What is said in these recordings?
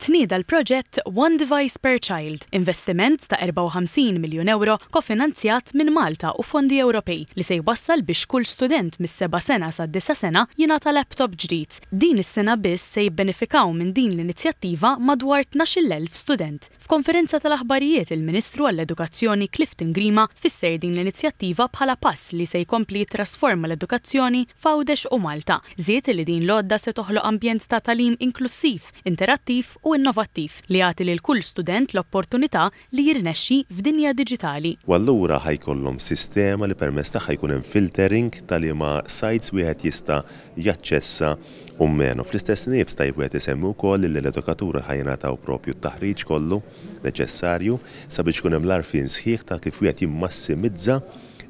Tnieda l-proġett One Device Per Child, investiment ta' 54 miljun ewro kofinanzjat minn Malta u fondi Ewropej li se jwassal biex kull student mis-seba' sena sad-disa' sena jingħata laptop ġdid. Din is-sena biss se jibbenefikaw minn din l-inizjattiva madwar 12,000 student. F'konferenza tal-aħbarijiet il-Ministru għall-Edukazzjoni Clifton Grima fisser din l-inizjattiva bħala pass li se jkompli jittrasforma l-edukazzjoni f'Għawdex u Malta. Żied li din l-għodda se toħloq ambjent ta' tagħlim inklussiv, interattiv u innovattiv li jagħti lil kull student l-opportunità li jirnexxi f'dinja diġitali. U allura ħa jkollhom sistema li permezz tagħha jkun hemm filtering ta' liema sites wieħed jista' jaċċessa u meno. Fl-istess nifs tajjeb wieħed isemmi wkoll li l-edukaturi ħa jingħataw propju t-taħriġ kollu neċessarju sabiex ikun hemm l-għarfien sħiħ ta' kif wieħed jimmassimizza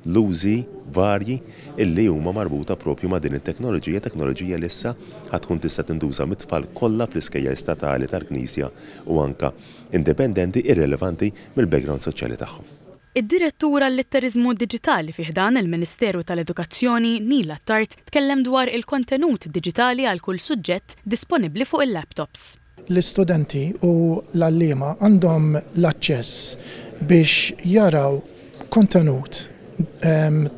l-użi varji illi huma marbuta propju ma' din it-teknoloġija, teknoloġija li issa ħa tkun tista' tintuża mit-tfal kollha fl-iskejjel statali tal-Knisja u anke indipendenti irrelevanti mill-background soċjali tagħhom. Id-Direttur għal-Litteriżmu Diġitali fi ħdan il-Ministeru tal-Edukazzjoni, Neil Attard, tkellem dwar il-kontenut diġitali għal kull suġġett disponibbli fuq il-laptops. L-istudenti u l-għalliema għandhom l-aċċess biex jaraw kontenut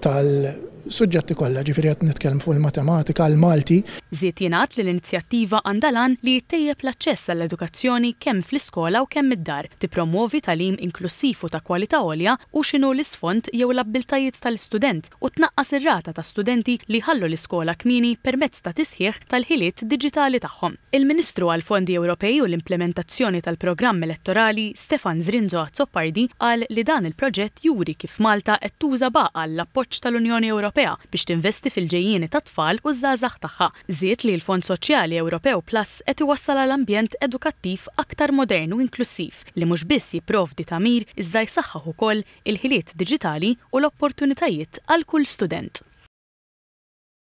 tal-suġġetti kollha, ġifieri qed nitkellmu fuq il-matematika, il-Malti. Żied jingħad li l-inizjattiva għandha l-għan li jittejjeb l-aċċess għall-edukazzjoni kemm fl-iskola u kemm mid-dar, tippromwovi tagħlim inklussiv u ta' kwalità għolja hu x'inhu l-isfond jew l-abbiltajiet tal-istudent u tnaqqas ir-rata ta' studenti li jħallu l-iskola kmieni permezz ta' tisħiħ tal-ħiliet diġitali tagħhom. Il-Ministru għall-Fondi Ewropej u l-Implementazzjoni tal-Programm Elettorali, Stefan Zrinzo Azzopardi, qal li dan il-proġett juri kif Malta qed tuża b'għaqal l-appoġġ tal-Unjoni Ewropea biex tinvesti fil-ġejjieni tat-tfal u ż-żgħażagħ tagħha. Żied li l-Fond Soċjali Ewropew Plus qed iwassal għal ambjent edukattiv aktar modern u inklussiv li mhux biss jipprovdi tagħmir iżda jsaħħaħ ukoll il-ħiliet diġitali u l-opportunitajiet għal kull student.